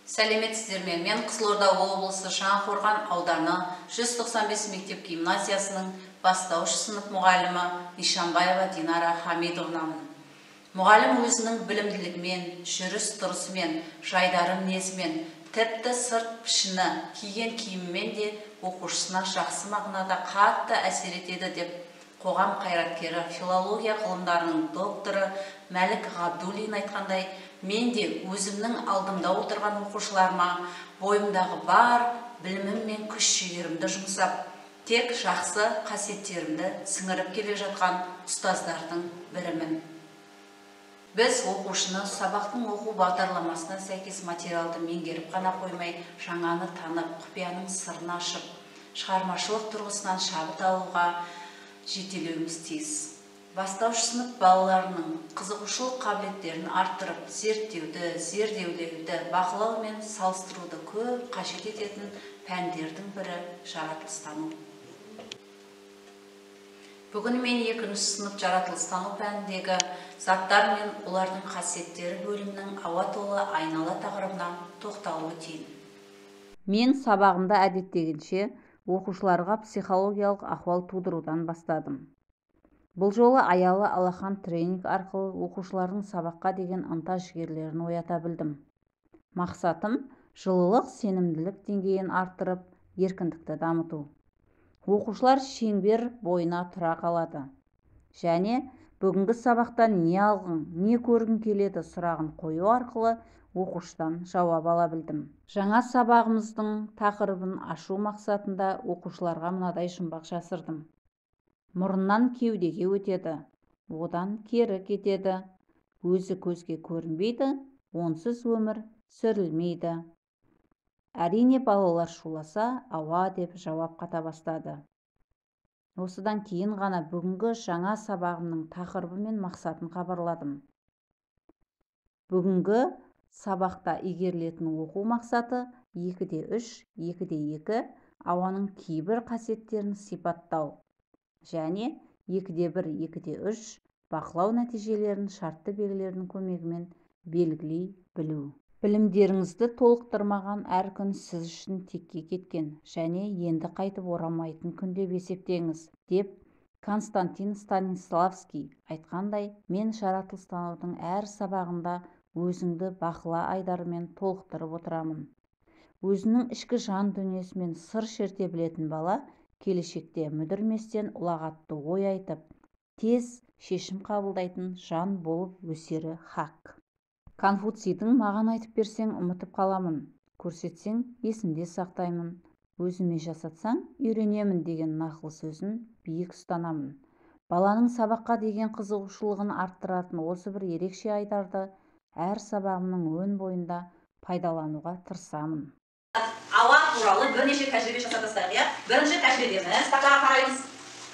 Сәлеметсіздер ме? Мен Қызылорда облысы Жаңақорған ауданы 195 мектеп гимназиясының бастауыш сынып мұғалімі Нишанбаева Динара Хамидовнамын. Мұғалім өзінің білімділігімен, жүріс-тұрысымен, жайдары мінезімен, тіпті сырт пішіні, киген киімімен де оқушысына жақсы мағынада қатты әсер етеді деп қоғам қайраткері, филология ғылымдарының докторы Мәлік Ғабдуллин айтқандай, мен де өзімнің алдымда отырған оқушыларыма бойымдағы бар білімім мен күш-жігерімді жұмсап, тек жақсы қасиеттерімді сіңіріп келе жатқан ұстаздардың бірімін. Біз оқушыны сабақтың оқу бағдарламасына сәйкес материалды меңгеріп қана қоймай, жаңаны танып, құпияның сырын ашып, шығармашылық тұрғысынан шабыт алуға жетелеуіміз тиіс. Бастауыш сынып балаларының қызығушылық қабілеттерін арттырып, зерттеуді, зерделеуді, бақылау мен салыстыруды көп қажет ететін пәндердің бірі жаратылыстану. Бүгін мен екінші сынып жаратылыстану пәніндегі заттар мен олардың қасиеттері бөлімінің ауа толы айнала тақырыбына тоқталып өтейін. Мен сабағымда әдеттегінше оқушыларға психологиялық ахуал тудырудан бастадым. Бұл жолы аялы алақан тренинг арқылы оқушылардың сабаққа деген ынта-жігерлерін оята білдім. Мақсатым жылылық, сенімділік деңгейін арттырып, еркіндікті дамыту. Оқушылар шеңбер бойына тұра қалады. Және бүгінгі сабақтан не алғың, не көргің келеді сұрағын қою арқылы оқушыдан жауап ала білдім. Жаңа сабағымыздың тақырыбын ашу мақсатында оқушыларға мынадай жұмбақ жасырдым. Мұрыннан кеудеге өтеді, одан кері кетеді, өзі көзге көрінбейді, онсыз өмір сүрілмейді. Әрине балалар шуласа, ауа деп жауап қата бастады. Осыдан кейін ғана бүгінгі жаңа сабағымның тақырыбы мен мақсатын хабарладым. Бүгінгі сабақта игерілетін оқу мақсаты 2-3, 2-2 ауаның кейбір қасиеттерін сипаттау және 2-1, 2-3 бақылау нәтижелерін шартты белгілердің көмегімен белгілей білу. Білімдеріңізді толықтырмаған әр күн сіз үшін текке кеткен және енді қайтып оралмайтын күн деп есептеңіз, деп Константин Станиславский айтқандай, мен жаратылыстанудың әр сабағында өзіңді бақыла айдарымен толықтырып отырамын. Өзінің ішкі жан дүниесімен сыр шерте білетін бала келешекте мүдірместен ұлағатты ой айтып, тез шешім қабылдайтын жан болып өсері хақ. Конфуцийдің маған айтып берсең ұмытып қаламын, көрсетсең есімде сақтаймын, өзіме жасатсаң үйренемін деген нақыл сөзін биік ұстанамын. Баланың сабаққа деген қызығушылығын арттыратын осы бір ерекше айдарды әр сабағымның өн бойында пайдалануға тырысамын. Ауа туралы бірнеше тәжірибе жасап тастайық, иә? Бірінші тәжірибеміз, тақтаға қараймыз.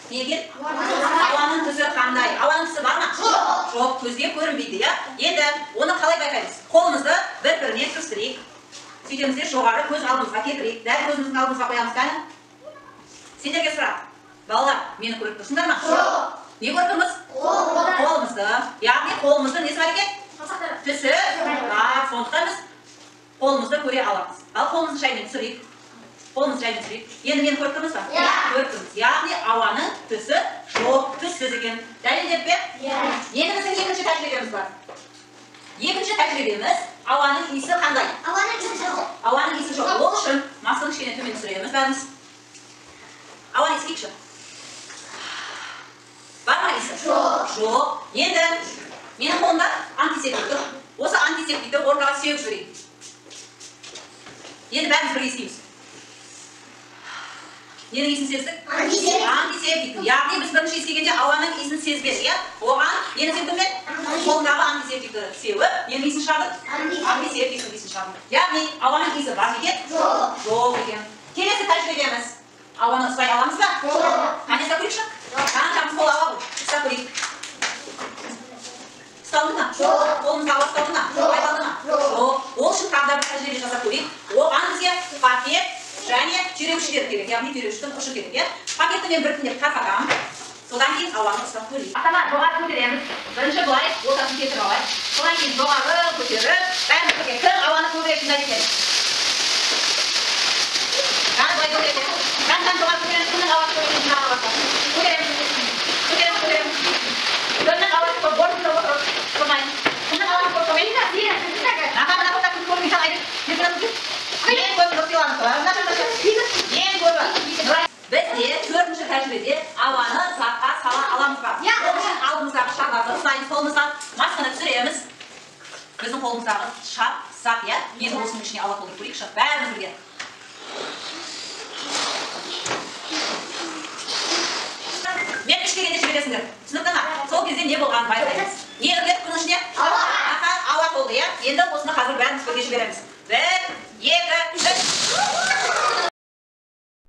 Неге? Ауаның түсі қандай? Ауаның түсі бар ма? Жоқ. Жоқ, көзге көрінбейді, иә? Енді оны қалай байқаймыз? Қолымызды бір-біріне кірістірейік. Сөйтеміз де жоғары көз алдымызға келтірейік. Дәл көзіміздің алдымызға қоямыз кәні. Сендерге сұрақ. Балалар, мені көріп тұрсыңдар ма? Жоқ. Не көріп тұрмыз? Қолымызды. Яғни қолымыздың несі бар екен? Түсі бар. Сондықтан біз қолымызды көре аламыз. Ал қолымызды жаймен түсірейік. Қолымызды жаймен түсірейік. Енді мені көріп тұрмыз ба? Иә. Көріп тұрмыз. Яғни ауаның түсі жоқ, түссіз екен. Дәлелдеп пе? Иә. Енді біздің екінші тәжірибеміз бар. Екінші тәжірибеміз ауаның иісі қандай? Ауаның иісі жоқ. Ауаның иісі жоқ. Ол үшін масканы кішкене төмен түсіреміз бәріміз. Ауаны иіскейікші. Бар ма иісі? Жоқ. Жоқ. Енді менің қолымда антисептик тұр. Осы антисептикті ортаға сеуіп жіберейік. Енді бәріміз бірге иіскейміз. Ненің иісін сездік? Антисептик. Антисептик. Яғни біз бірінші иіскегенде ауаның иісін сезбедік, иә? Оған нені септім мен? Қолымдағы антисептикті сеуіп, ненің иісін шығардық? Антисептиктің иісін шығардық. Яғни ауаның иісі бар екен? Жоқ. Жоқ екен. Келесі тәжірибеміз. Ауаны ұстай аламыз ба? Жоқ. Қане ұстап көрейікші? Қаншамыз қол ауа ғой? Ұстап көрейік. Ұсталды ма? Жоқ. Қолымызға ауа ұсталды ма? Жоқ. Байқалды ма? Жоқ. Жоқ. Ол үшін тағы да бір тәжірибе жасап көрейік. Оған бізге пакет және түйреуіштер керек, яғни түйреуіштің ұшы керек, иә? Пакетті мен біртіндеп тарқатамын. Содан кейін ауаны ұстап көрейік. Атама жоғары көтереміз. Бірінші былай ортасын кетіріп алайық. Содан кейін жоғары көтеріп, бәріміз бірге кім ауаны көбірек жинайды екен? Қане, былай көтереді. Жан-жан жоғары көтереміз. Кімнің ауасы көбірек жинаған ауасы? Көтереміз, көтереміз, көтереміз. Кімнің ауасы көп? Орнында отырып тұрмаймыз. Кімнің ауасы көп? Аха, мына тоқта кім көп? Ең көбі Нұрсиланікі. Ең көбі. Бізде төртінші тәжірибеде ауаны затқа сала аламыз ба? Ол үшін алдымыздағы шарларды ұстаймыз, қолымызға масканы түсіреміз. Біздің қолымыздағы шар зат, иә? Енді осының ішіне ауа толтырып көрейікші. Бәріміз бірге. Мен үш дегенде жібересіңдер. Түсінікті ма? Сол кезде не болғанын байқаймыз. Не үрледік бұның ішіне? Ауа. Аха, ауа толды, иә? Енді осыны қазір бәріміз бірге жібереміз. 1, 2, 3.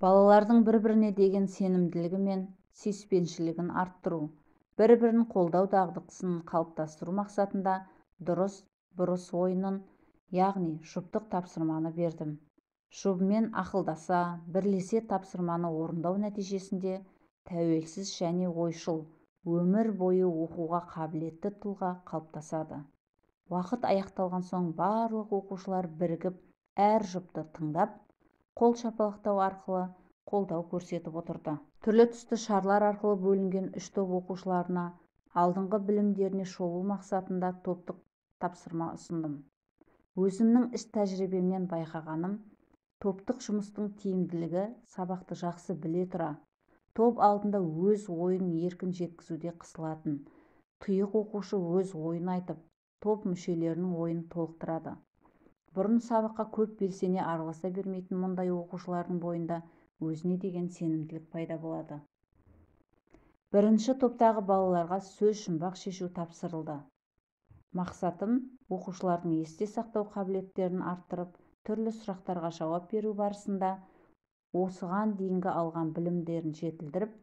Балалардың бір-біріне деген сенімділігі мен сүйіспеншілігін арттыру, бір-бірін қолдау дағдысын қалыптастыру мақсатында дұрыс бұрыс ойынын, яғни жұптық тапсырманы бердім. Жұбымен ақылдаса, бірлесе тапсырманы орындау нәтижесінде тәуелсіз және ойшыл, өмір бойы оқуға қабілетті тұлға қалыптасады. Уақыт аяқталған соң барлық оқушылар бірігіп, әр жұпты тыңдап, қол шапалақтау арқылы қолдау көрсетіп отырды. Түрлі түсті шарлар арқылы бөлінген үш топ оқушыларына алдыңғы білімдеріне шолу мақсатында топтық тапсырма ұсындым. Өзімнің іс тәжірибемнен байқағаным, топтық жұмыстың тиімділігі сабақты жақсы біле тұра, топ алдында өз ойын еркін жеткізуде қысылатын, тұйық оқушы өз ойын айтып, топ мүшелерінің ойын толықтырады. Бұрын сабаққа көп белсене араласа бермейтін мұндай оқушылардың бойында өзіне деген сенімділік пайда болады. Бірінші топтағы балаларға сөз жұмбақ шешу тапсырылды. Мақсатым оқушылардың есте сақтау қабілеттерін арттырып, түрлі сұрақтарға жауап беру барысында осыған дейінгі алған білімдерін жетілдіріп,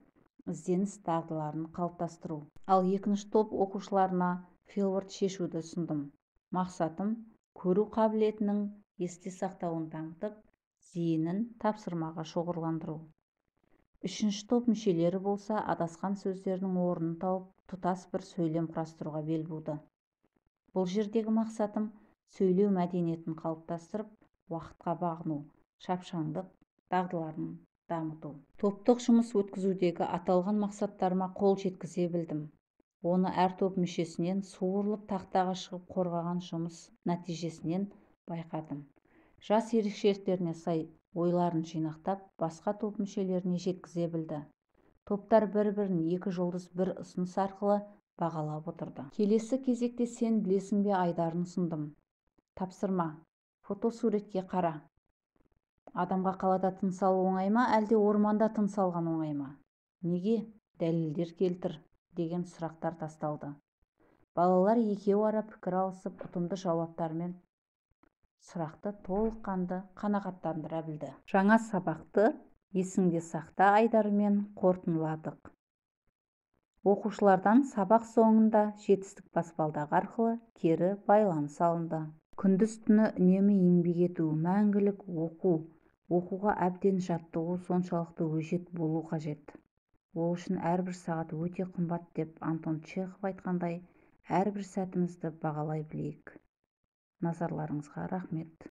ізденіс дағдыларын қалыптастыру. Ал екінші топ оқушыларына филворд шешуді ұсындым. Мақсатым көру қабілетінің есте сақтауын дамытып, зейінін тапсырмаға шоғырландыру. Үшінші топ мүшелері болса, адасқан сөздердің орнын тауып, тұтас бір сөйлем құрастыруға бел буды. Бұл жердегі мақсатым сөйлеу мәдениетін қалыптастырып, уақытқа бағыну, шапшаңдық дағдыларын дамыту. Топтық жұмыс өткізудегі аталған мақсаттарыма қол жеткізе білдім. Оны әр топ мүшесінен суырылып тақтаға шығып қорғаған жұмыс нәтижесінен байқадым. Жас ерекшеліктеріне сай ойларын жинақтап, басқа топ мүшелеріне жеткізе білді. Топтар бір-бірін екі жұлдыз бір ұсыныс арқылы бағалап отырды. Келесі кезекте сен білесің бе айдарын ұсындым. Тапсырма. Фотосуретке қара. Адамға қалада тыныс алу оңай ма, әлде орманда тыныс алған оңай ма? Неге? Дәлелдер келтір деген сұрақтар тасталды. Балалар екеу ара пікір алысып, ұтымды жауаптармен сұрақты толыққанды қанағаттандыра білді. Жаңа сабақты есіңде сақта айдарымен қорытындыладық. Оқушылардан сабақ соңында жетістік баспалдағы арқылы кері байланыс алынды. Күндіз-түні үнемі еңбек ету, мәңгілік оқу, оқуға әбден жаттығу соншалықты өжет болу қажет. Ол үшін әрбір сағат өте қымбат деп Антон Чехов айтқандай, әрбір сәтімізді бағалай білейік. Назарларыңызға рахмет.